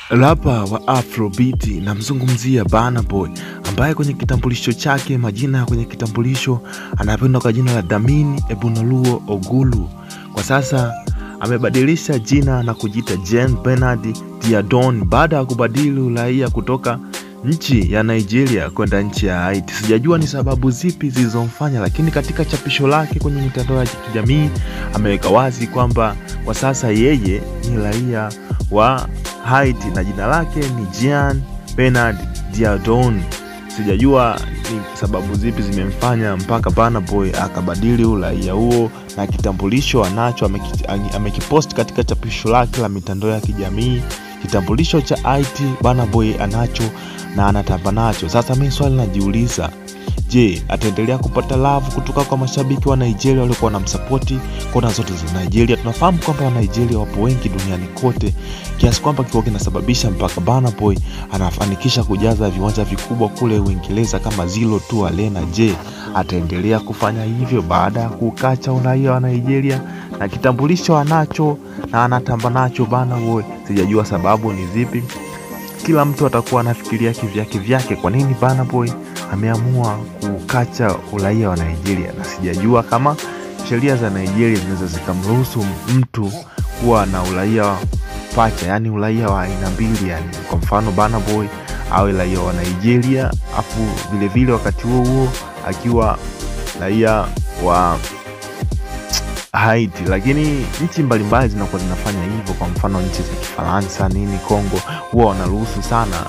Rapa wa Afrobeat namzungumzia Burna Boy, ambaye kwenye kitambulisho chake, majina kwenye kitambulisho anapendwa kwa jina la Damini Ebunoluo Ogulu. Kwa sasa amebadilisha jina na kujiita Jean Bernard Diadon baada ya kubadili uraia kutoka nchi ya Nigeria kwenda nchi ya Haiti. Sijajua ni sababu zipi zilizomfanya, lakini katika chapisho lake kwenye mitandao ya kijamii ameweka wazi kwamba kwa sasa yeye ni raia wa Haiti na jina lake ni Jean Bernard Diadon. Sijajua ni sababu zipi zimemfanya mpaka Burna Boy akabadili uraia huo, na kitambulisho anacho amekipost katika chapisho lake la mitandao ya kijamii. Kitambulisho cha Haiti Burna Boy anacho na anatamba nacho. Sasa mimi swali najiuliza, je, ataendelea kupata love kutoka kwa mashabiki wa Nigeria waliokuwa wanamsupport kona zote za Nigeria? Tunafahamu kwamba wa Nigeria wapo wengi duniani kote, kiasi kwamba kiwa kinasababisha mpaka Burna Boy anafanikisha kujaza viwanja vikubwa kule Uingereza kama Zilo tu Arena. Je, ataendelea kufanya hivyo baada ya kukacha uraia wa Nigeria na kitambulisho anacho na anatamba nacho Burna Boy? Sijajua sababu ni zipi. Kila mtu atakuwa anafikiria kivyake vyake kwa nini Burna Boy ameamua kukacha uraia wa Nigeria, na sijajua kama sheria za Nigeria zinaweza zikamruhusu mtu kuwa na uraia pacha, yani uraia wa aina mbili, yani kwa mfano Burna Boy awe raia wa Nigeria afu vile vile wakati huo huo akiwa raia wa Haiti. Lakini nchi mbalimbali zinakuwa zinafanya hivyo. Kwa mfano nchi za Kifaransa nini, Kongo, huwa wanaruhusu sana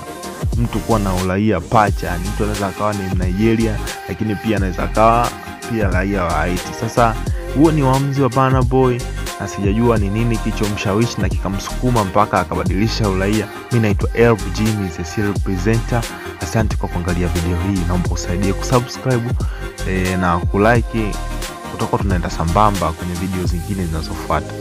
mtu kuwa na uraia pacha, yani mtu anaweza akawa ni Nigeria lakini pia anaweza akawa pia raia wa Haiti. Sasa huo ni uamuzi wa Burna Boy na sijajua ni nini kilichomshawishi na kikamsukuma mpaka akabadilisha uraia. Mimi naitwa Elf Jimmy, the serial presenter. Asante kwa kuangalia video hii, naomba usaidie kusubscribe na kulike. Tutakuwa tunaenda sambamba kwenye video zingine zinazofuata.